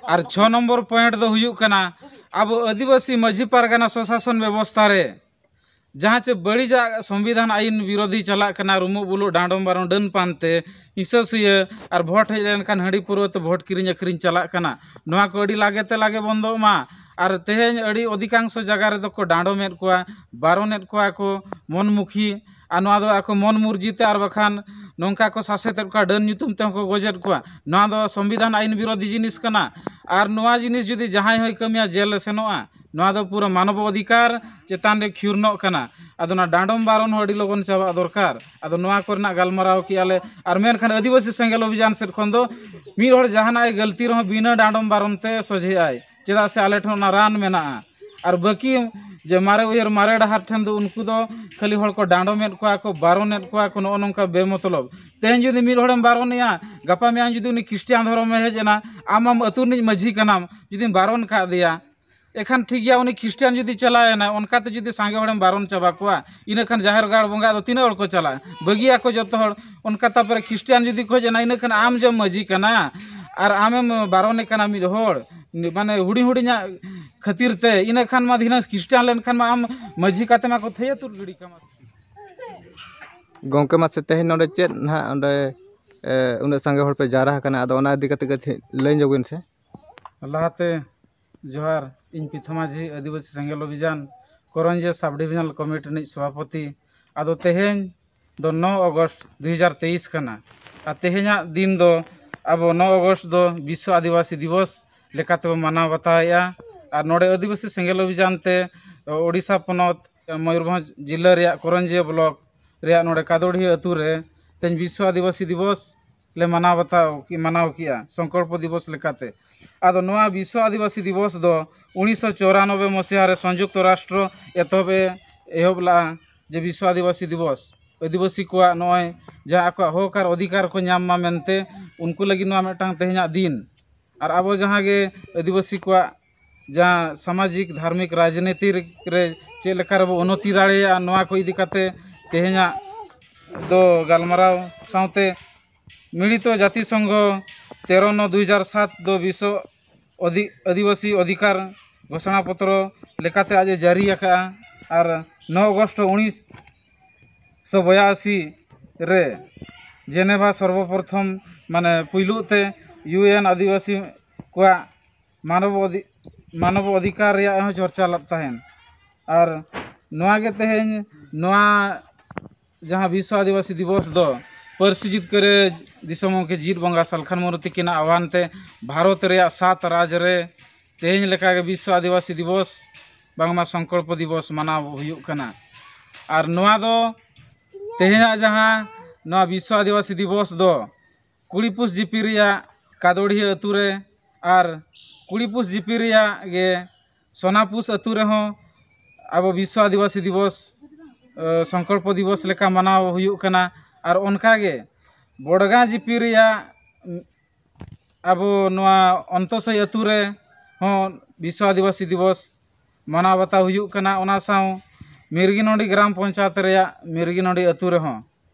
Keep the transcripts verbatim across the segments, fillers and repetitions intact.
ᱟᱨ ᱪᱷᱚ number point ᱫᱚ ᱦᱩᱭᱩᱜ ᱠᱟᱱᱟ, ᱟᱵᱚ ᱟᱹᱫᱤᱵᱟᱹᱥᱤ ᱢᱟᱹᱡᱷᱤ ᱯᱟᱨᱜᱟᱱᱟ ᱥᱚᱥᱟᱥᱚᱱ ᱵᱮᱵᱚᱥᱛᱷᱟ ᱨᱮ ᱡᱟᱦᱟᱸ ᱪᱮ ᱵᱟᱹᱲᱤᱡᱟᱜ ᱥᱚᱝᱵᱤᱫᱷᱟᱱ ᱟᱹᱭᱤᱱ ᱵᱤᱨᱳᱫᱷᱤ ᱪᱟᱞᱟᱜ ᱠᱟᱱᱟ, ᱨᱩᱢᱩᱜ ᱵᱩᱞᱩᱜ ᱰᱟᱸᱰᱚᱢ ᱵᱟᱨᱚᱱ ᱰᱟᱹᱱ ᱯᱟᱱᱛᱮ ᱦᱤᱸᱥᱟᱹ ᱥᱩᱭᱟᱹ ᱟᱨ ᱵᱷᱳᱴ ᱦᱮᱡ ᱞᱮᱱᱠᱷᱟᱱ ᱦᱟᱺᱰᱤ ᱯᱟᱹᱨᱣᱟᱹ ᱛᱮ ᱵᱷᱳᱴ ᱠᱤᱨᱤᱧ ᱟᱹᱠᱷᱨᱤᱧ ᱪᱟᱞᱟᱜ ᱠᱟᱱᱟ, ᱱᱚᱣᱟ ᱠᱚ ᱟᱹᱰᱤ ᱞᱟᱜᱮ ᱛᱮ ᱞᱟᱜᱮ ᱵᱚᱱᱫᱚᱜ ᱢᱟ᱾ ᱟᱨ ᱛᱮᱦᱮᱧ ᱟᱹᱰᱤ ᱚᱫᱷᱤᱠᱟᱝᱥᱚ ᱡᱟᱭᱜᱟ ᱨᱮᱫᱚ ᱠᱚ ᱰᱟᱸᱰᱚᱢᱮᱫ ᱠᱚᱣᱟ, ᱵᱟᱨᱚᱱᱮᱫ ᱠᱚᱣᱟ ᱠᱚ ᱢᱚᱱ ᱢᱩᱠᱷᱤ, ᱟᱨ ᱱᱚᱣᱟ ᱫᱚ ᱟᱠᱚ ᱢᱚᱱ ᱢᱩᱨᱡᱤ ᱛᱮ ᱟᱨ ᱵᱟᱠᱷᱟᱱ ᱱᱚᱝᱠᱟ ᱠᱚ ᱥᱟᱥᱮᱛᱮᱫ ᱠᱚᱣᱟ, ᱰᱟᱹᱱ ᱧᱩᱛᱩᱢ ᱛᱮᱦᱚᱸ ᱠᱚ ᱜᱚᱡᱮᱫ ᱠᱚᱣᱟ᱾ ᱱᱚᱣᱟ ᱫᱚ ᱥᱚᱝᱵᱤᱫᱷᱟᱱ ᱟᱹᱭᱤᱱ ᱵᱤᱨᱳᱫᱷᱤ ᱡᱤᱱᱤᱥ ᱠᱟᱱᱟ᱾ ᱟᱨ ᱱᱚᱣᱟ ᱡᱤᱱᱤᱥ ᱡᱩᱫᱤ ᱡᱟᱦᱟᱸᱭ ᱦᱚᱸᱭ ᱠᱟᱹᱢᱤᱭᱟ, ᱡᱮᱞ ᱮ ᱥᱮᱱᱚᱜᱼᱟ᱾ ᱱᱚᱣᱟ ᱫᱚ ᱯᱩᱨᱟᱹ ᱢᱟᱱᱚᱵ ᱚᱫᱷᱤᱠᱟᱨ ᱪᱮᱛᱟᱱ ᱨᱮ ᱠᱷᱤᱨᱱᱚᱜ ᱠᱟᱱᱟ᱾ ᱟᱫᱚ ᱚᱱᱟ ᱰᱟᱸᱰᱚᱢ ᱵᱟᱨᱚᱱ ᱦᱚᱸ ᱟᱹᱰᱤ ᱞᱚᱜᱚᱱ ᱪᱟᱵᱟᱜ ᱫᱚᱨᱠᱟᱨ᱾ ᱟᱫᱚ ᱱᱚᱣᱟ ᱠᱚᱨᱮᱱᱟᱜ ᱜᱟᱞᱢᱟᱨᱟᱣ ᱠᱮᱜᱼᱟ ᱞᱮ᱾ ᱟᱨ ᱢᱮᱱᱠᱷᱟᱱ ᱟᱹᱫᱤᱵᱟᱹᱥᱤ ᱥᱮᱸᱜᱮᱞ ᱚᱵᱷᱤᱡᱟᱱ ᱥᱮᱫ ᱠᱷᱚᱱ ᱫᱚ ᱢᱤᱫ ᱦᱚᱲ ᱡᱟᱦᱟᱱᱟᱜ ᱮ ᱜᱟᱹᱞᱛᱤ ᱨᱮᱦᱚᱸ ᱵᱤᱱᱟᱹ ᱰᱟᱸᱰᱚᱢ ᱵᱟᱨᱚᱱ ᱛᱮ ᱥᱚᱡᱷᱮᱜᱼᱟᱭ, ᱪᱮᱫᱟᱜ ᱥᱮ ᱟᱞᱮ ᱴᱷᱮᱱ ᱚᱱᱟ ᱨᱟᱱ ᱢᱮᱱᱟᱜᱼᱟ᱾ ᱟᱨ ᱵᱟᱹᱠᱤ ᱡᱮ ᱢᱟᱨᱮ ᱩᱭᱦᱟᱹᱨ ᱢᱟᱨᱮ ᱰᱟᱦᱟᱨ ᱴᱷᱮᱱ ᱫᱚ ᱩᱱᱠᱩ ᱫᱚ ᱠᱷᱟᱹᱞᱤ ᱦᱚᱲ ᱠᱚ ᱰᱟᱸᱰᱚᱢᱮᱫ ᱠᱚᱣᱟ ᱠᱚ, ᱵᱟᱨᱚᱱᱮᱫ ᱠᱚᱣᱟ ᱠᱚ, ᱱᱚᱜᱼᱚ ᱱᱚᱝᱠᱟ ᱵᱮᱢᱚᱛᱞᱚᱵ᱾ ᱛᱮᱦᱮᱧ ᱡᱩᱫᱤ ᱢᱤᱫ ᱦᱚᱲᱮᱢ ᱵᱟᱨᱚᱱᱮᱭᱟ, ᱜᱟᱯᱟ ᱢᱮᱭᱟᱝ ᱡᱩᱫᱤ ᱩᱱᱤ ᱠᱷᱨᱤᱥᱴᱤᱭᱟᱱ ᱫᱷᱚᱨᱚᱢᱮ ᱦᱮᱡ ᱮᱱᱟ, ᱟᱢ ᱟᱢ ᱟᱹᱛᱩ ᱨᱤᱱᱤᱡ ᱢᱟᱹᱡᱷᱤ ᱠᱟᱱᱟᱢ, ᱡᱩᱫᱤᱢ ᱵᱟᱨᱚᱱ ᱠᱟᱫᱮᱭᱟ, ᱮᱠᱷᱟᱱ ᱴᱷᱤᱠ ᱜᱮᱭᱟ, ᱩᱱᱤ ᱠᱷᱨᱤᱥᱴᱤᱭᱟᱱ ᱡᱩᱫᱤ ᱪᱟᱞᱟᱣ ᱮᱱᱟᱭ, ᱚᱱᱠᱟᱛᱮ ᱡᱩᱫᱤ ᱥᱟᱸᱜᱮ ᱦᱚᱲᱮᱢ ᱵᱟᱨᱚᱱ ᱪᱟᱵᱟ ᱠᱚᱣᱟ, ᱤᱱᱟᱹ ᱠᱷᱟᱱ ᱡᱟᱦᱮᱨ ᱜᱟᱲ ᱵᱚᱸᱜᱟ ᱫᱚ ᱛᱤᱱᱟᱹᱜ ᱦᱚᱲ ᱠᱚ ᱪᱟᱞᱟᱜᱼᱟ? ᱵᱟᱹᱜᱤᱭᱟᱠᱚ ᱡᱚᱛᱚ ᱦᱚᱲ᱾ ᱚᱱᱠᱟ ᱛᱟᱯᱚᱨᱮ ᱠᱷᱨᱤᱥᱴᱤᱭᱟᱱ ᱡᱩᱫᱤ ᱠᱚ ᱦᱮᱡ ᱮᱱᱟ, ᱤᱱᱟᱹ ᱠᱷᱟᱱ ᱟᱢ ᱡᱮᱢ ᱢᱟᱹᱡᱷᱤ ᱠᱟᱱᱟ ᱟᱨ ᱟᱢᱮᱢ ᱵᱟᱨᱚᱱᱮ ᱠᱟᱱᱟ ᱢᱤᱫ ᱦᱚᱲ, ᱢᱟᱱᱮ ᱦᱩᱰᱤᱧ ᱦᱩᱰᱤᱧᱟᱜ ᱠᱷᱟᱹᱛᱤᱨ ᱛᱮ, ᱤᱱᱟᱹ ᱠᱷᱟᱱ ᱢᱟ ᱫᱷᱤᱱᱟᱹᱝ ᱠᱷᱨᱤᱥᱴᱤᱭᱟᱱ ᱞᱮᱱᱠᱷᱟᱱ ᱢᱟ ᱟᱢ ᱢᱟᱹᱡᱷᱤ ᱠᱟᱛᱮ ᱢᱟ ᱠᱚ ᱛᱷᱟᱹᱭᱟᱹ ᱛᱩᱫ ᱜᱤᱰᱤ ᱠᱟᱢᱟ᱾ ᱜᱚᱢᱠᱮ, ᱢᱟᱥᱮ ᱛᱮᱦᱮᱧ ᱱᱚᱰᱮ ᱪᱮᱫ ᱱᱟᱦᱟᱜ ᱚᱸᱰᱮ, ᱮ, ᱩᱱᱟᱹᱜ ᱥᱟᱸᱜᱮ ᱦᱚᱲ ᱯᱮ ᱡᱟᱣᱨᱟ ᱟᱠᱟᱱᱟ, ᱟᱫᱚ ᱚᱱᱟ ᱤᱫᱤ ᱠᱟᱛᱮ ᱠᱟᱹᱴᱤᱡ ᱞᱟᱹᱭ ᱧᱚᱜ ᱵᱤᱱ ᱥᱮ᱾ ᱞᱟᱦᱟᱛᱮ ᱡᱚᱦᱟᱨ, ᱤᱧ ᱯᱤᱛᱷᱚ ᱢᱟᱹᱡᱷᱤ, ᱟᱹᱫᱤᱵᱟᱹᱥᱤ ᱥᱮᱸᱜᱮᱞ ᱚᱵᱷᱤᱡᱟᱱ ᱠᱚᱨᱚᱧᱡᱤᱭᱟᱹ ᱥᱟᱵ ᱰᱤᱵᱷᱤᱡᱚᱱᱟᱞ ᱠᱚᱢᱤᱴᱤ ᱨᱤᱱᱤᱡ ᱥᱚᱵᱷᱟᱯᱚᱛᱤ᱾ ᱟᱫᱚ ᱛᱮᱦᱮᱧ ᱫᱚ ᱱᱚ ᱟᱜᱚᱥᱴ ᱫᱩ ᱦᱟᱡᱟᱨ ᱛᱮᱭᱤᱥ ᱠᱟᱱᱟ᱾ ᱟᱨ ᱛᱮᱦᱮᱧᱟᱜ ᱫᱤᱱ ᱫᱚ ᱟᱵᱚ ᱱᱚ ᱟᱜᱚᱥᱴ ᱫᱚ ᱵᱤᱥᱥᱚ ᱟᱹᱫᱤᱵᱟᱹᱥᱤ ᱫᱤᱵᱚᱥ ᱞᱮᱠᱟᱛᱮᱵᱚ ᱢᱟᱱᱟᱣ ᱵᱟᱛᱟᱣᱮᱫᱼᱟ᱾ ᱟᱨ ᱱᱚᱰᱮ ᱟᱹᱫᱤᱵᱟᱹᱥᱤ ᱥᱮᱸᱜᱮᱞ ᱚᱵᱷᱤᱡᱟᱱ ᱛᱮ ᱳᱰᱤᱥᱟ ᱯᱚᱱᱚᱛ ᱢᱚᱭᱩᱨᱵᱷᱚᱸᱡᱽ ᱡᱤᱞᱟᱹ ᱨᱮᱭᱟᱜ ᱠᱚᱨᱚᱧᱡᱤᱭᱟᱹ ᱵᱞᱚᱠ ᱨᱮᱭᱟᱜ ᱱᱚᱰᱮ ᱠᱟᱫᱚᱲᱤᱭᱟᱹ ᱟᱹᱛᱩ ᱨᱮ ᱛᱮᱦᱮᱧ ᱵᱤᱥᱥᱚ ᱟᱹᱫᱤᱵᱟᱹᱥᱤ ᱫᱤᱵᱚᱥ ᱞᱮ ᱢᱟᱱᱟᱣ ᱵᱟᱛᱟᱣ, ᱢᱟᱱᱟᱣ ᱠᱮᱜᱼᱟ ᱥᱚᱝᱠᱚᱞᱯᱚ ᱫᱤᱵᱚᱥ ᱞᱮᱠᱟᱛᱮ᱾ ᱟᱫᱚ ᱱᱚᱣᱟ ᱵᱤᱥᱥᱚ ᱟᱹᱫᱤᱵᱟᱹᱥᱤ ᱫᱤᱵᱚᱥ ᱫᱚ ᱩᱱᱤᱥᱥᱚ ᱪᱚᱣᱨᱟᱱᱚᱵᱵᱳᱭ ᱢᱚᱥᱤᱦᱟ ᱨᱮ ᱥᱚᱝᱡᱩᱠᱛᱚ ᱨᱟᱥᱴᱨᱚ ᱮᱛᱚᱦᱚᱵ ᱮ ᱮᱦᱚᱵ ᱞᱮᱜᱼᱟ, ᱡᱮ ᱵᱤᱥᱥᱚ ᱟᱹᱫᱤᱵᱟᱹᱥᱤ ᱫᱤᱵᱚᱥ, ᱟᱹᱫᱤᱵᱟᱹᱥᱤ ᱠᱚᱣᱟᱜ ᱱᱚᱜᱼᱚᱭ ᱡᱟᱦᱟᱸ ᱟᱠᱚᱣᱟᱜ ᱦᱚᱠ ᱟᱨ ᱚᱫᱷᱤᱠᱟᱨ ᱠᱚ ᱧᱟᱢ ᱢᱟ ᱢᱮᱱᱛᱮ ᱩᱱᱠᱩ ᱞᱟᱹᱜᱤᱫ ᱱᱚᱣᱟ ᱢᱤᱫᱴᱟᱝ ᱛᱮᱦᱮᱧᱟᱜ ᱫᱤᱱ᱾ ᱟᱨ ᱟᱵᱚ ᱡᱟᱦᱟᱸ ᱜᱮ ᱟᱹᱫᱤᱵᱟᱹᱥᱤ ᱠᱚᱣᱟᱜ ᱡᱟᱦᱟᱸ ᱥᱟᱢᱟᱡᱤᱠ, ᱫᱷᱟᱨᱢᱤᱠ, ᱨᱟᱡᱽᱱᱤᱛᱤ ᱨᱮ ᱪᱮᱫ ᱞᱮᱠᱟ ᱨᱮᱵᱚ ᱩᱱᱱᱚᱛᱤ ᱫᱟᱲᱮᱭᱟᱜᱼᱟ, ᱱᱚᱣᱟ ᱠᱚ ᱤᱫᱤ ᱠᱟᱛᱮ ᱛᱮᱦᱮᱧᱟᱜ ᱫᱚ ᱜᱟᱞᱢᱟᱨᱟᱣ ᱥᱟᱶᱛᱮ ᱢᱤᱞᱤᱛᱚ ᱡᱟᱛᱤ ᱥᱚᱝᱜᱷᱚ ᱛᱮᱨᱚ ᱱᱚ ᱫᱩ ᱦᱟᱡᱟᱨ ᱥᱟᱛ ᱫᱚ ᱵᱤᱥᱥᱚ ᱚᱫᱷᱤ- ᱟᱹᱫᱤᱵᱟᱹᱥᱤ ᱚᱫᱷᱤᱠᱟᱨ ᱜᱷᱳᱥᱚᱱᱟ ᱯᱚᱛᱨᱚ ᱞᱮᱠᱟᱛᱮ ᱟᱡ ᱮ ᱡᱟᱹᱨᱤ ᱟᱠᱟᱫᱼᱟ᱾ ᱟᱨ ᱱᱚ ᱟᱜᱚᱥᱴ ᱩᱱᱤᱥᱥᱚ ᱵᱚᱭᱟᱥᱤ ᱨᱮ ᱡᱮᱱᱮᱵᱷᱟ ᱥᱚᱨᱵᱚᱯᱨᱚᱛᱷᱚᱢ, ᱢᱟᱱᱮ ᱯᱩᱭᱞᱩ ᱛᱮ ᱤᱭᱩ ᱮᱱ ᱟᱹᱫᱤᱵᱟᱹᱥᱤ ᱠᱚᱣᱟᱜ ᱢᱟᱱᱚᱵ ᱚᱫᱷᱤ- ᱢᱟᱱᱚᱵ ᱚᱫᱷᱤᱠᱟᱨ ᱨᱮᱭᱟᱜ ᱦᱚᱸ ᱪᱚᱨᱪᱟ ᱞᱮᱫ ᱛᱟᱦᱮᱱ᱾ ᱟᱨ ᱱᱚᱣᱟ ᱜᱮ ᱛᱮᱦᱮᱧ ᱱᱚᱣᱟ ᱡᱟᱦᱟᱸ ᱵᱤᱥᱥᱚ ᱟᱹᱫᱤᱵᱟᱹᱥᱤ ᱫᱤᱵᱚᱥ ᱫᱚ ᱯᱟᱹᱨᱥᱤ ᱡᱤᱛᱠᱟᱹᱨ ᱫᱤᱥᱚᱢ ᱜᱚᱢᱠᱮ ᱡᱤᱛ ᱵᱚᱸᱜᱟ ᱥᱟᱞᱠᱷᱟᱱ ᱢᱩᱨᱢᱩ ᱛᱤᱠᱤᱱᱟᱜ ᱟᱦᱣᱟᱱ ᱛᱮ ᱵᱷᱟᱨᱚᱛ ᱨᱮᱭᱟᱜ ᱥᱟᱛ ᱨᱟᱡᱽ ᱨᱮ ᱛᱮᱦᱮᱧ ᱞᱮᱠᱟᱜᱮ ᱵᱤᱥᱥᱚ ᱟᱹᱫᱤᱵᱟᱹᱥᱤ ᱫᱤᱵᱚᱥ ᱵᱟᱝᱢᱟ ᱥᱚᱝᱠᱚᱞᱯᱚ ᱫᱤᱵᱚᱥ ᱢᱟᱱᱟᱣ ᱦᱩᱭᱩᱜ ᱠᱟᱱᱟ᱾ ᱟᱨ ᱱᱚᱣᱟ ᱫᱚ ᱛᱮᱦᱮᱧᱟᱜ ᱡᱟᱦᱟᱸ ᱱᱚᱣᱟ ᱵᱤᱥᱥᱚ ᱟᱹᱫᱤᱵᱟᱹᱥᱤ ᱫᱤᱵᱚᱥ ᱫᱚ ᱠᱩᱲᱤᱯᱩᱥ ᱡᱤᱯᱤ ᱨᱮᱭᱟᱜ ᱠᱟᱫᱚᱲᱤᱭᱟᱹ ᱟᱹᱛᱩ ᱨᱮ ᱟᱨ ᱠᱩᱲᱤᱯᱩᱥ ᱡᱤᱯᱤ ᱨᱮᱭᱟᱜ ᱜᱮ ᱥᱚᱱᱟᱯᱩᱥ ᱟᱹᱛᱩ ᱨᱮᱦᱚᱸ ᱟᱵᱚ ᱵᱤᱥᱥᱚ ᱟᱹᱫᱤᱵᱟᱹᱥᱤ ᱫᱤᱵᱚᱥ, ᱥᱚᱝᱠᱚᱞᱯᱚ ᱫᱤᱵᱚᱥ ᱞᱮᱠᱟ ᱢᱟᱱᱟᱣ ᱦᱩᱭᱩᱜ ᱠᱟᱱᱟ᱾ ᱟᱨ ᱚᱱᱠᱟᱜᱮ ᱵᱚᱰᱜᱟᱸ ᱡᱤᱯᱤ ᱨᱮᱭᱟᱜ ᱟᱵᱚ ᱱᱚᱣᱟ ᱚᱱᱛᱚᱥᱚᱭ ᱟᱹᱛᱩ ᱨᱮ ᱦᱚᱸ ᱵᱤᱥᱥᱚ ᱟᱹᱫᱤᱵᱟᱹᱥᱤ ᱫᱤᱵᱚᱥ ᱢᱟᱱᱟᱣ ᱵᱟᱛᱟᱣ ᱦᱩᱭᱩᱜ ᱠᱟᱱᱟ᱾ ᱚᱱᱟ ᱥᱟᱶ ᱢᱤᱨᱜᱤᱱᱚᱰᱤ ᱜᱨᱟᱢ ᱯᱚᱧᱪᱟᱭᱮᱛ ᱨᱮᱭᱟᱜ ᱢᱤᱨᱜᱤᱱᱚᱰᱤ ᱟᱹᱛᱩ ᱨᱮᱦᱚᱸ᱾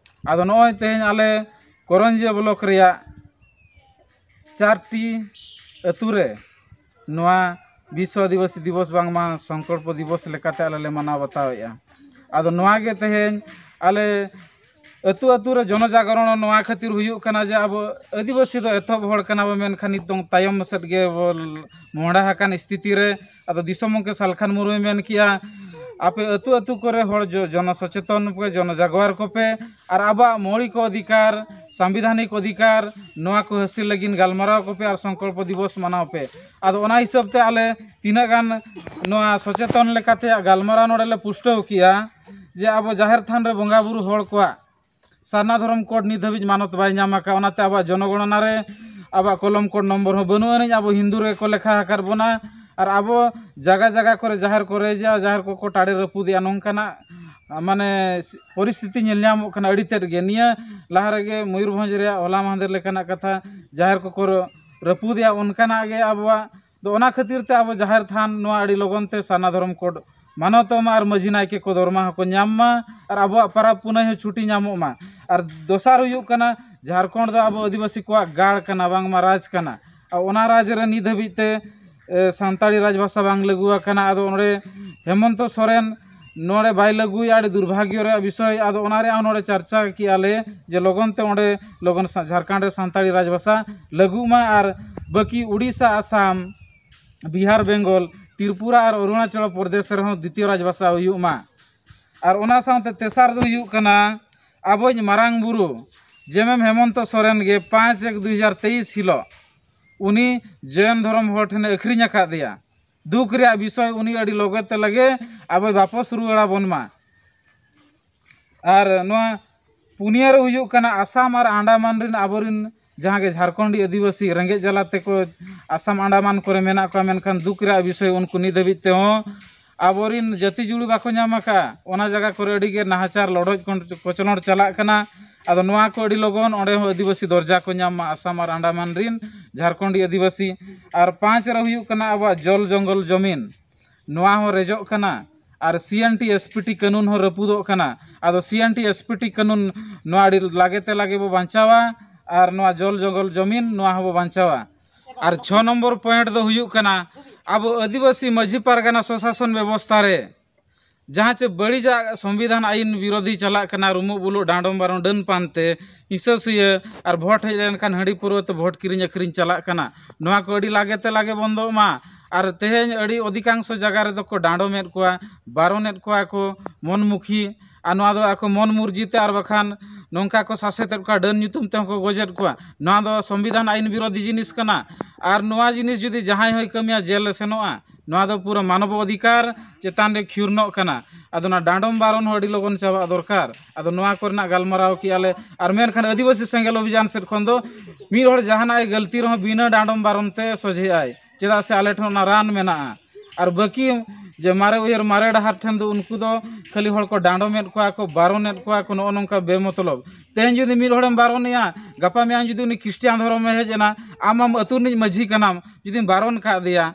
ᱟᱫᱚ ᱱᱚᱜᱼᱚᱭ ᱛᱮᱦᱮᱧ ᱟᱞᱮ ᱠᱚᱨᱚᱧᱡᱤᱭᱟᱹ ᱵᱞᱚᱠ ᱨᱮᱭᱟᱜ ᱪᱟᱨᱴᱤ ᱟᱹᱛᱩ ᱨᱮ ᱱᱚᱣᱟ ᱵᱤᱥᱥᱚ ᱟᱹᱫᱤᱵᱟᱹᱥᱤ ᱫᱤᱵᱚᱥ ᱵᱟᱝᱢᱟ ᱥᱚᱝᱠᱚᱞᱯᱚ ᱫᱤᱵᱚᱥ ᱞᱮᱠᱟᱛᱮ ᱟᱞᱮ ᱞᱮ ᱢᱟᱱᱟᱣ ᱵᱟᱛᱟᱣᱮᱫᱼᱟ᱾ ᱟᱫᱚ ᱱᱚᱣᱟ ᱜᱮ ᱛᱮᱦᱮᱧ ᱟᱞᱮ ᱟᱹᱛᱩ ᱟᱹᱛᱩ ᱨᱮ ᱡᱚᱱᱚ ᱡᱟᱜᱚᱨᱚᱱ ᱱᱚᱣᱟ ᱠᱷᱟᱹᱛᱤᱨ ᱦᱩᱭᱩᱜ ᱠᱟᱱᱟ ᱡᱮ ᱟᱵᱚ ᱟᱹᱫᱤᱵᱟᱹᱥᱤ ᱫᱚ ᱮᱛᱚᱦᱚᱵ ᱦᱚᱲ ᱠᱟᱱᱟ ᱵᱚ, ᱢᱮᱱᱠᱷᱟᱱ ᱱᱤᱛᱚᱝ ᱛᱟᱭᱚᱢ ᱥᱮᱫ ᱜᱮ ᱵᱚ ᱢᱚᱦᱰᱟ ᱟᱠᱟᱱ ᱥᱛᱷᱤᱛᱤ ᱨᱮ᱾ ᱟᱫᱚ ᱫᱤᱥᱚᱢ ᱜᱚᱢᱠᱮ ᱥᱟᱞᱠᱷᱟᱱ ᱢᱩᱨᱢᱩᱭ ᱢᱮᱱ ᱠᱮᱜᱼᱟ, ᱟᱯᱮ ᱟᱹᱛᱩ ᱟᱹᱛᱩ ᱠᱚᱨᱮ ᱦᱚᱲ ᱡᱚ- ᱡᱚᱱᱚ ᱥᱚᱪᱮᱛᱚᱱ ᱯᱮ, ᱡᱚᱱᱚ ᱡᱟᱜᱣᱟᱨ ᱠᱚᱯᱮ, ᱟᱨ ᱟᱵᱚᱣᱟᱜ ᱢᱳᱣᱞᱤᱠ ᱚᱫᱷᱤᱠᱟᱨ, ᱥᱟᱝᱵᱤᱫᱷᱟᱱᱤᱠ ᱚᱫᱷᱤᱠᱟᱨ, ᱱᱚᱣᱟ ᱠᱚ ᱦᱟᱹᱥᱤᱞ ᱞᱟᱹᱜᱤᱫ ᱜᱟᱞᱢᱟᱨᱟᱣ ᱠᱚᱯᱮ ᱟᱨ ᱥᱚᱝᱠᱚᱞᱯᱚ ᱫᱤᱵᱚᱥ ᱢᱟᱱᱟᱣ ᱯᱮ᱾ ᱟᱫᱚ ᱚᱱᱟ ᱦᱤᱥᱟᱹᱵ ᱛᱮ ᱟᱞᱮ ᱛᱤᱱᱟᱹᱜ ᱜᱟᱱ ᱱᱚᱣᱟ ᱥᱚᱪᱮᱛᱚᱱ ᱞᱮᱠᱟᱛᱮ ᱜᱟᱞᱢᱟᱨᱟᱣ ᱱᱚᱰᱮ ᱞᱮ ᱯᱩᱥᱴᱟᱹᱣ ᱠᱮᱜᱼᱟ ᱡᱮ ᱟᱵᱚ ᱡᱟᱦᱮᱨ ᱛᱷᱟᱱ ᱨᱮ ᱵᱚᱸᱜᱟ ᱵᱩᱨᱩ ᱦᱚᱲ ᱠᱚᱣᱟᱜ ᱥᱟᱨᱱᱟ ᱫᱷᱚᱨᱚᱢ ᱠᱳᱰ ᱱᱤᱛ ᱫᱷᱟᱹᱵᱤᱡ ᱢᱟᱱᱚᱛ ᱵᱟᱭ ᱧᱟᱢ ᱟᱠᱟᱫ᱾ ᱚᱱᱟᱛᱮ ᱟᱵᱚᱣᱟᱜ ᱡᱚᱱᱚᱜᱚᱬᱚᱱᱟ ᱨᱮ ᱟᱵᱚᱣᱟᱜ ᱠᱚᱞᱚᱢ ᱠᱳᱰ ᱱᱚᱢᱵᱚᱨ ᱦᱚᱸ ᱵᱟᱹᱱᱩᱜ ᱟᱹᱱᱤᱡ᱾ ᱟᱵᱚ ᱦᱤᱱᱫᱩ ᱨᱮᱜᱮ ᱠᱚ ᱞᱮᱠᱷᱟ ᱟᱠᱟᱫ ᱵᱚᱱᱟ᱾ ᱟᱨ ᱟᱵᱚ ᱡᱟᱭᱜᱟ ᱡᱟᱭᱜᱟ ᱠᱚᱨᱮ ᱡᱟᱦᱮᱨ ᱠᱚ ᱨᱮᱡᱟ, ᱡᱟᱦᱮᱨ ᱠᱚᱠᱚ ᱴᱟᱲᱮ ᱨᱟᱹᱯᱩᱫᱮᱜᱼᱟ᱾ ᱱᱚᱝᱠᱟᱱᱟᱜ ᱢᱟᱱᱮ ᱯᱚᱨᱤᱥᱛᱷᱤᱛᱤ ᱧᱮᱞ ᱧᱟᱢᱚᱜ ᱠᱟᱱᱟ ᱟᱹᱰᱤ ᱛᱮᱫ ᱜᱮ᱾ ᱱᱤᱭᱟᱹ ᱞᱟᱦᱟ ᱨᱮᱜᱮ ᱢᱚᱭᱩᱨᱵᱷᱚᱸᱡᱽ ᱨᱮᱭᱟᱜ ᱦᱚᱞᱟ ᱢᱟᱦᱫᱮᱨ ᱞᱮᱠᱟᱱᱟᱜ ᱠᱟᱛᱷᱟ, ᱡᱟᱦᱮᱨ ᱠᱚᱠᱚ ᱨᱟᱹᱯᱩᱫᱮᱜᱼᱟ᱾ ᱚᱱᱠᱟᱱᱟᱜ ᱜᱮ ᱟᱵᱚᱣᱟᱜ ᱫᱚ᱾ ᱚᱱᱟ ᱠᱷᱟᱹᱛᱤᱨ ᱛᱮ ᱟᱵᱚ ᱡᱟᱦᱮᱨ ᱛᱷᱟᱱ ᱱᱚᱣᱟ ᱟᱹᱰᱤ ᱞᱚᱜᱚᱱ ᱛᱮ ᱥᱟᱨᱱᱟ ᱫᱷᱚᱨᱚᱢ ᱠᱳᱰ ᱢᱟᱱᱚᱛᱚᱜ ᱢᱟ ᱟᱨ ᱢᱟᱹᱡᱷᱤ ᱱᱟᱭᱠᱮ ᱠᱚ ᱫᱚᱨᱢᱟ ᱦᱚᱸᱠᱚ ᱧᱟᱢ ᱢᱟ ᱟᱨ ᱟᱵᱚᱣᱟᱜ ᱯᱟᱨᱟᱵᱽ ᱯᱩᱱᱟᱹᱭ ᱦᱚᱸ ᱪᱷᱩᱴᱤ ᱧᱟᱢᱚᱜ ᱢᱟ᱾ ᱟᱨ ᱫᱚᱥᱟᱨ ᱦᱩᱭᱩᱜ ᱠᱟᱱᱟ, ᱡᱷᱟᱲᱠᱷᱚᱸᱰ ᱫᱚ ᱟᱵᱚ ᱟᱹᱫᱤᱵᱟᱹᱥᱤ ᱠᱚᱣᱟᱜ ᱜᱟᱲ ᱠᱟᱱᱟ, ᱵᱟᱝᱢᱟ ᱨᱟᱡᱽ ᱠᱟᱱᱟ᱾ ᱟᱨ ᱚᱱᱟ ᱨᱟᱡᱽ ᱨᱮ ᱱᱤᱛ ᱫᱷᱟᱹᱵᱤᱡ ᱛᱮ ᱮ, ᱥᱟᱱᱛᱟᱲᱤ ᱨᱟᱡᱽᱵᱷᱟᱥᱟ ᱵᱟᱝ ᱞᱟᱹᱜᱩ ᱟᱠᱟᱱᱟ᱾ ᱟᱫᱚ ᱚᱸᱰᱮ ᱦᱮᱢᱚᱱᱛᱚ ᱥᱚᱨᱮᱱ ᱱᱚᱰᱮ ᱵᱟᱭ ᱞᱟᱹᱜᱩᱭᱟ, ᱟᱹᱰᱤ ᱫᱩᱨᱵᱷᱟᱜᱽᱭᱚ ᱨᱮᱭᱟᱜ ᱵᱤᱥᱚᱭ᱾ ᱟᱫᱚ ᱚᱱᱟ ᱨᱮᱭᱟᱜ ᱦᱚᱸ ᱱᱚᱰᱮ ᱪᱟᱨᱪᱟ ᱠᱮᱜᱼᱟ ᱞᱮ ᱡᱮ ᱞᱚᱜᱚᱱ ᱛᱮ ᱚᱸᱰᱮ ᱞᱚᱜᱚᱱ ᱥᱟ-, ᱡᱷᱟᱲᱠᱷᱚᱸᱰ ᱨᱮ ᱥᱟᱱᱛᱟᱲᱤ ᱨᱟᱡᱽᱵᱷᱟᱥᱟ ᱞᱟᱹᱜᱩᱜ ᱢᱟ ᱟᱨ ᱵᱟᱹᱠᱤ ᱩᱲᱤᱥᱥᱟ, ᱟᱥᱟᱢ, ᱵᱤᱦᱟᱨ, ᱵᱮᱝᱜᱚᱞ, ᱛᱨᱤᱯᱩᱨᱟ ᱟᱨ ᱚᱨᱩᱬᱟᱪᱚᱞ ᱯᱨᱚᱫᱮᱥ ᱨᱮᱦᱚᱸ ᱫᱤᱛᱤᱭᱚ ᱨᱟᱡᱽᱵᱷᱟᱥᱟ ᱦᱩᱭᱩᱜ ᱢᱟ᱾ ᱟᱨ ᱚᱱᱟ ᱥᱟᱶᱛᱮ ᱛᱮᱥᱟᱨ ᱫᱚ ᱦᱩᱭᱩᱜ ᱠᱟᱱᱟ ᱟᱵᱚᱭᱤᱡ ᱢᱟᱨᱟᱝ ᱵᱩᱨᱩ ᱡᱮᱢᱮᱢ ᱦᱮᱢᱚᱱᱛᱚ ᱥᱚᱨᱮᱱ ᱜᱮ ᱯᱟᱸᱪ ᱮᱠ ᱫᱩ ᱦᱟᱡᱟᱨ ᱛᱮᱭᱤᱥ ᱦᱤᱞᱳᱜ ᱩᱱᱤ ᱡᱚᱭᱚᱱ ᱫᱷᱚᱨᱚᱢ ᱦᱚᱲ ᱴᱷᱮᱱᱮ ᱟᱹᱠᱷᱨᱤᱧ ᱟᱠᱟᱫᱮᱭᱟ᱾ ᱫᱩᱠ ᱨᱮᱭᱟᱜ ᱵᱤᱥᱚᱭ, ᱩᱱᱤ ᱟᱹᱰᱤ ᱞᱚᱜᱮ ᱛᱮ ᱞᱟᱜᱮ ᱟᱵᱚᱭ ᱵᱟᱯᱚᱥ ᱨᱩᱣᱟᱹᱲ ᱟᱵᱚᱱ ᱢᱟ᱾ ᱟᱨ ᱱᱚᱣᱟ ᱯᱩᱱᱭᱟᱹ ᱨᱮ ᱦᱩᱭᱩᱜ ᱠᱟᱱᱟ ᱟᱥᱟᱢ ᱟᱨ ᱟᱱᱰᱟᱢᱟᱱ ᱨᱮᱱ ᱟᱵᱚᱨᱮᱱ ᱡᱟᱦᱟᱸ ᱜᱮ ᱡᱷᱟᱲᱠᱷᱚᱸᱰᱤ ᱟᱹᱫᱤᱵᱟᱹᱥᱤ ᱨᱮᱸᱜᱮᱡ ᱡᱟᱞᱟ ᱛᱮᱠᱚ ᱟᱥᱟᱢ ᱟᱱᱰᱟᱢᱟᱱ ᱠᱚᱨᱮ ᱢᱮᱱᱟᱜ ᱠᱚᱣᱟ, ᱢᱮᱱᱠᱷᱟᱱ ᱫᱩᱠ ᱨᱮᱭᱟᱜ ᱵᱤᱥᱚᱭ, ᱩᱱᱠᱩ ᱱᱤᱛ ᱫᱷᱟᱹᱵᱤᱡ ᱛᱮᱦᱚᱸ ᱟᱵᱚᱨᱮᱱ ᱡᱟᱹᱛᱤ ᱡᱩᱲᱤ ᱵᱟᱠᱚ ᱧᱟᱢ ᱟᱠᱟᱫ᱾ ᱚᱱᱟ ᱡᱟᱭᱜᱟ ᱠᱚᱨᱮ ᱟᱹᱰᱤ ᱜᱮ ᱱᱟᱦᱟᱪᱟᱨ, ᱞᱚᱰᱚᱡ ᱠᱚᱪᱞᱚᱱ ᱪᱟᱞᱟᱜ ᱠᱟᱱᱟ᱾ ᱟᱫᱚ ᱱᱚᱣᱟ ᱠᱚ ᱟᱹᱰᱤ ᱞᱚᱜᱚᱱ ᱚᱸᱰᱮ ᱦᱚᱸ ᱟᱹᱫᱤᱵᱟᱹᱥᱤ ᱫᱚᱨᱡᱟ ᱠᱚ ᱧᱟᱢ ᱢᱟ, ᱟᱥᱟᱢ ᱟᱨ ᱟᱱᱰᱟᱢᱟᱱ ᱨᱮᱱ ᱡᱷᱟᱲᱠᱷᱚᱸᱰᱤ ᱟᱹᱫᱤᱵᱟᱹᱥᱤ᱾ ᱟᱨ ᱯᱟᱸᱪ ᱨᱮ ᱦᱩᱭᱩᱜ ᱠᱟᱱᱟ ᱟᱵᱚᱣᱟᱜ ᱡᱚᱞ ᱡᱚᱝᱜᱚᱞ ᱡᱚᱢᱤᱱ, ᱱᱚᱣᱟ ᱦᱚᱸ ᱨᱮᱡᱚᱜ ᱠᱟᱱᱟ᱾ ᱟᱨ ᱥᱤ N T S P T ᱠᱟᱹᱱᱩᱱ ᱦᱚᱸ ᱨᱟᱹᱯᱩᱫᱚᱜ ᱠᱟᱱᱟ᱾ ᱟᱫᱚ ᱥᱤ N T S P T ᱠᱟᱹᱱᱩᱱ ᱱᱚᱣᱟ ᱟᱹᱰᱤ ᱞᱟᱜᱮ ᱛᱮ ᱞᱟᱜᱮ ᱵᱚ ᱵᱟᱧᱪᱟᱣᱟ, ᱟᱨ ᱱᱚᱣᱟ ᱡᱚᱞ ᱡᱚᱝᱜᱚᱞ ᱡᱚᱢᱤᱱ ᱱᱚᱣᱟ ᱦᱚᱸᱵᱚ ᱵᱟᱧᱪᱟᱣᱟ᱾ ᱟᱨ ᱪᱷᱚ ᱱᱚᱢᱵᱚᱨ ᱯᱚᱭᱮᱱᱴ ᱫᱚ ᱦᱩᱭᱩᱜ ᱠᱟᱱᱟ, ᱟᱵᱚ ᱟᱹᱫᱤᱵᱟᱹᱥᱤ ᱢᱟᱹᱡᱷᱤ ᱯᱟᱨᱜᱟᱱᱟ ᱥᱚᱥᱟᱥᱚᱱ ᱵᱮᱵᱚᱥᱛᱷᱟ ᱨᱮ ᱡᱟᱦᱟᱸ ᱪᱮ ᱵᱟᱹᱲᱤᱡᱟᱜ ᱥᱚᱝᱵᱤᱫᱷᱟᱱ ᱟᱹᱭᱤᱱ ᱵᱤᱨᱳᱫᱷᱤ ᱪᱟᱞᱟᱜ ᱠᱟᱱᱟ, ᱨᱩᱢᱩᱜ ᱵᱩᱞᱩᱜ ᱰᱟᱸᱰᱚᱢ ᱵᱟᱨᱚᱱ ᱰᱟᱹᱱ ᱯᱟᱱᱛᱮ, ᱦᱤᱸᱥᱟᱹ ᱥᱩᱭᱟᱹ ᱟᱨ ᱵᱷᱳᱴ ᱦᱮᱡ ᱞᱮᱱᱠᱷᱟᱱ ᱦᱟᱺᱰᱤ ᱯᱟᱹᱨᱣᱟᱹ ᱛᱮ ᱵᱷᱳᱴ ᱠᱤᱨᱤᱧ ᱟᱹᱠᱷᱨᱤᱧ ᱪᱟᱞᱟᱜ ᱠᱟᱱᱟ᱾ ᱱᱚᱣᱟ ᱠᱚ ᱟᱹᱰᱤ ᱞᱟᱜᱮ ᱛᱮ ᱞᱟᱜᱮ ᱵᱚᱱᱫᱚᱜ ᱢᱟ᱾ ᱟᱨ ᱛᱮᱦᱮᱧ ᱟᱹᱰᱤ ᱚᱫᱷᱤᱠᱟᱝᱥᱚ ᱡᱟᱭᱜᱟ ᱨᱮᱫᱚ ᱠᱚ ᱰᱟᱸᱰᱚᱢᱮᱫ ᱠᱚᱣᱟ, ᱵᱟᱨᱚᱱᱮᱫ ᱠᱚᱣᱟ ᱠᱚ ᱢᱚᱱᱢᱩᱠᱷᱤ, ᱟᱨ ᱱᱚᱣᱟ ᱫᱚ ᱟᱠᱚ ᱢᱚᱱ ᱢᱩᱨᱡᱤ ᱛᱮ ᱟᱨ ᱵᱟᱠᱷᱟᱱ ᱱᱚᱝᱠᱟ ᱠᱚ ᱥᱟᱥᱮᱛᱮᱫ ᱠᱚᱣᱟ, ᱰᱟᱹᱱ ᱧᱩᱛᱩᱢ ᱛᱮᱦᱚᱸ ᱠᱚ ᱜᱚᱡᱮᱫ ᱠᱚᱣᱟ᱾ ᱱᱚᱣᱟ ᱫᱚ ᱥᱚᱝᱵᱤᱫᱷᱟᱱ ᱟᱹᱭᱤᱱ ᱵᱤᱨᱳᱫᱷᱤ ᱡᱤᱱᱤᱥ ᱠᱟᱱᱟ᱾ ᱟᱨ ᱱᱚᱣᱟ ᱡᱤᱱᱤᱥ ᱡᱩᱫᱤ ᱡᱟᱦᱟᱸᱭ ᱦᱚᱸᱭ ᱠᱟᱹᱢᱤᱭᱟ, ᱡᱮᱞ ᱮ ᱥᱮᱱᱚᱜᱼᱟ᱾ ᱱᱚᱣᱟ ᱫᱚ ᱯᱩᱨᱟᱹ ᱢᱟᱱᱚᱵ ᱚᱫᱷᱤᱠᱟᱨ ᱪᱮᱛᱟᱱ ᱨᱮ ᱠᱷᱤᱨᱱᱚᱜ ᱠᱟᱱᱟ᱾ ᱟᱫᱚ ᱚᱱᱟ ᱰᱟᱸᱰᱚᱢ ᱵᱟᱨᱚᱱ ᱦᱚᱸ ᱟᱹᱰᱤ ᱞᱚᱜᱚᱱ ᱪᱟᱵᱟᱜ ᱫᱚᱨᱠᱟᱨ᱾ ᱟᱫᱚ ᱱᱚᱣᱟ ᱠᱚᱨᱮᱱᱟᱜ ᱜᱟᱞᱢᱟᱨᱟᱣ ᱠᱮᱜᱼᱟ ᱞᱮ᱾ ᱟᱨ ᱢᱮᱱᱠᱷᱟᱱ ᱟᱹᱫᱤᱵᱟᱹᱥᱤ ᱥᱮᱸᱜᱮᱞ ᱚᱵᱷᱤᱡᱟᱱ ᱥᱮᱫ ᱠᱷᱚᱱ ᱫᱚ ᱢᱤᱫ ᱦᱚᱲ ᱡᱟᱦᱟᱱᱟᱜ ᱮ ᱜᱟᱹᱞᱛᱤ ᱨᱮᱦᱚᱸ ᱵᱤᱱᱟᱹ ᱰᱟᱸᱰᱚᱢ ᱵᱟᱨᱚᱱ ᱛᱮ ᱥᱚᱡᱷᱮᱜᱼᱟᱭ, ᱪᱮᱫᱟᱜ ᱥᱮ ᱟᱞᱮ ᱴᱷᱮᱱ ᱚᱱᱟ ᱨᱟᱱ ᱢᱮᱱᱟᱜᱼᱟ᱾ ᱟᱨ ᱵᱟᱹᱠᱤ ᱡᱮ ᱢᱟᱨᱮ ᱩᱭᱦᱟᱹᱨ ᱢᱟᱨᱮ ᱰᱟᱦᱟᱨ ᱴᱷᱮᱱ ᱫᱚ ᱩᱱᱠᱩ ᱫᱚ ᱠᱷᱟᱹᱞᱤ ᱦᱚᱲ ᱠᱚ ᱰᱟᱸᱰᱚᱢᱮᱫ ᱠᱚᱣᱟ ᱠᱚ, ᱵᱟᱨᱚᱱᱮᱫ ᱠᱚᱣᱟ ᱠᱚ, ᱱᱚᱜᱼᱚ ᱱᱚᱝᱠᱟ ᱵᱮᱢᱚᱛᱞᱚᱵ᱾ ᱛᱮᱦᱮᱧ ᱡᱩᱫᱤ ᱢᱤᱫ ᱦᱚᱲᱮᱢ ᱵᱟᱨᱚᱱᱮᱭᱟ, ᱜᱟᱯᱟ ᱢᱮᱭᱟᱝ ᱡᱩᱫᱤ ᱩᱱᱤ ᱠᱷᱨᱤᱥᱴᱤᱭᱟᱱ ᱫᱷᱚᱨᱚᱢᱮ ᱦᱮᱡ ᱮᱱᱟ, ᱟᱢ ᱟᱢ ᱟᱹᱛᱩ ᱨᱤᱱᱤᱡ ᱢᱟᱹᱡᱷᱤ ᱠᱟᱱᱟᱢ, ᱡᱩᱫᱤᱢ ᱵᱟᱨᱚᱱ ᱠᱟᱫᱮᱭᱟ,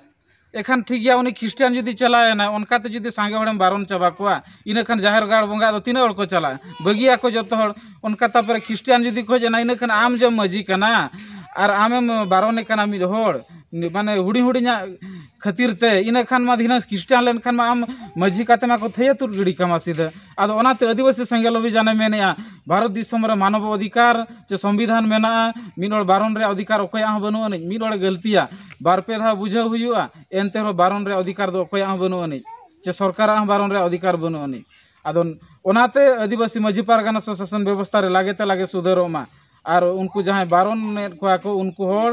ᱮᱠᱷᱟᱱ ᱴᱷᱤᱠ ᱜᱮᱭᱟ, ᱩᱱᱤ ᱠᱷᱨᱤᱥᱴᱟᱱ ᱡᱩᱫᱤ ᱪᱟᱞᱟᱣ ᱮᱱᱟᱭ, ᱚᱱᱠᱟᱛᱮ ᱡᱩᱫᱤ ᱥᱟᱸᱜᱮ ᱦᱚᱲᱮᱢ ᱵᱟᱨᱚᱱ ᱪᱟᱵᱟ ᱠᱚᱣᱟ, ᱤᱱᱟᱹ ᱠᱷᱟᱱ ᱡᱟᱦᱮᱨ ᱜᱟᱲ ᱵᱚᱸᱜᱟ ᱫᱚ ᱛᱤᱱᱟᱹᱜ ᱦᱚᱲ ᱠᱚ ᱪᱟᱞᱟᱜᱼᱟ? ᱵᱟᱹᱜᱤᱭᱟᱠᱚ ᱡᱚᱛᱚ ᱦᱚᱲ᱾ ᱚᱱᱠᱟ ᱛᱟᱯᱚᱨᱮ ᱠᱷᱨᱤᱥᱴᱟᱱ ᱡᱩᱫᱤ ᱠᱚ ᱦᱮᱡ ᱮᱱᱟ, ᱤᱱᱟᱹ ᱠᱷᱟᱱ ᱟᱢ ᱡᱮᱢ ᱢᱟᱹᱡᱷᱤ ᱠᱟᱱᱟ ᱟᱨ ᱟᱢᱮᱢ ᱵᱟᱨᱚᱱᱮ ᱠᱟᱱᱟ ᱢᱤᱫ ᱦᱚᱲ, ᱢᱟᱱᱮ ᱦᱩᱰᱤᱧ ᱦᱩᱰᱤᱧᱟᱜ ᱠᱷᱟᱹᱛᱤᱨ ᱛᱮ, ᱤᱱᱟᱹ ᱠᱷᱟᱱ ᱢᱟ ᱫᱷᱤᱱᱟᱹᱝ ᱠᱷᱨᱤᱥᱴᱟᱱ ᱞᱮᱱᱠᱷᱟᱱ ᱢᱟ ᱟᱢ ᱢᱟᱹᱡᱷᱤ ᱠᱟᱛᱮ ᱢᱟ ᱠᱚ ᱛᱷᱟᱹᱭᱟᱹ ᱛᱩᱫ ᱜᱤᱰᱤ ᱠᱟᱢᱟ ᱥᱤᱫᱷᱟᱹ᱾ ᱟᱫᱚ ᱚᱱᱟᱛᱮ ᱟᱹᱫᱤᱵᱟᱹᱥᱤ ᱥᱮᱸᱜᱮᱞ ᱚᱵᱷᱤᱡᱟᱱᱮ ᱢᱮᱱᱮᱜᱼᱟ, ᱵᱷᱟᱨᱚᱛ ᱫᱤᱥᱚᱢ ᱨᱮ ᱢᱟᱱᱚᱵ ᱚᱫᱷᱤᱠᱟᱨ ᱪᱮ ᱥᱚᱝᱵᱤᱫᱷᱟᱱ ᱢᱮᱱᱟᱜᱼᱟ, ᱢᱤᱫ ᱦᱚᱲ ᱵᱟᱨᱚᱱ ᱨᱮᱭᱟᱜ ᱚᱫᱷᱤᱠᱟᱨ ᱚᱠᱚᱭᱟᱜ ᱦᱚᱸ ᱵᱟᱹᱱᱩᱜ ᱟᱹᱱᱤᱡ᱾ ᱢᱤᱫ ᱦᱚᱲᱮ ᱜᱟᱹᱞᱛᱤᱭᱟ, ᱵᱟᱨ ᱯᱮ ᱫᱷᱟᱣ ᱵᱩᱡᱷᱟᱹᱣ ᱦᱩᱭᱩᱜᱼᱟ, ᱮᱱᱛᱮ ᱨᱮᱦᱚᱸ ᱵᱟᱨᱚᱱ ᱨᱮᱭᱟᱜ ᱚᱫᱷᱤᱠᱟᱨ ᱫᱚ ᱚᱠᱚᱭᱟᱜ ᱦᱚᱸ ᱵᱟᱹᱱᱩᱜ ᱟᱹᱱᱤᱡ, ᱪᱮ ᱥᱚᱨᱠᱟᱨᱟᱜ ᱦᱚᱸ ᱵᱟᱨᱚᱱ ᱨᱮᱭᱟᱜ ᱚᱫᱷᱤᱠᱟᱨ ᱵᱟᱹᱱᱩᱜ ᱟᱹᱱᱤᱡ᱾ ᱟᱫᱚ ᱚᱱᱟᱛᱮ ᱟᱹᱫᱤᱵᱟᱹᱥᱤ ᱢᱟᱹᱡᱷᱤ ᱯᱟᱨᱜᱟᱱᱟ ᱥᱚ ᱥᱟᱥᱚᱱ ᱵᱮᱵᱚᱥᱛᱷᱟ ᱨᱮ ᱞᱟᱜᱮ ᱛᱮ ᱞᱟᱜᱮ ᱥᱩᱫᱷᱟᱹᱨᱚᱜ ᱢᱟ, ᱟᱨ ᱩᱱᱠᱩ ᱡᱟᱦᱟᱸᱭ ᱵᱟᱨᱚᱱᱮᱫ ᱠᱚᱣᱟ ᱠᱚ, ᱩᱱᱠᱩ ᱦᱚᱲ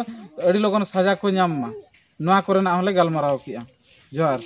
ᱟᱹᱰᱤ ᱞᱚᱜᱚᱱ ᱥᱟᱡᱟ ᱠᱚ ᱧᱟᱢ ᱢᱟ, ᱱᱚᱣᱟ ᱠᱚᱨᱮᱱᱟᱜ ᱦᱚᱸᱞᱮ ᱜᱟᱞᱢᱟᱨᱟᱣ ᱠᱮᱜᱼᱟ᱾ ᱡᱚᱦᱟᱨ᱾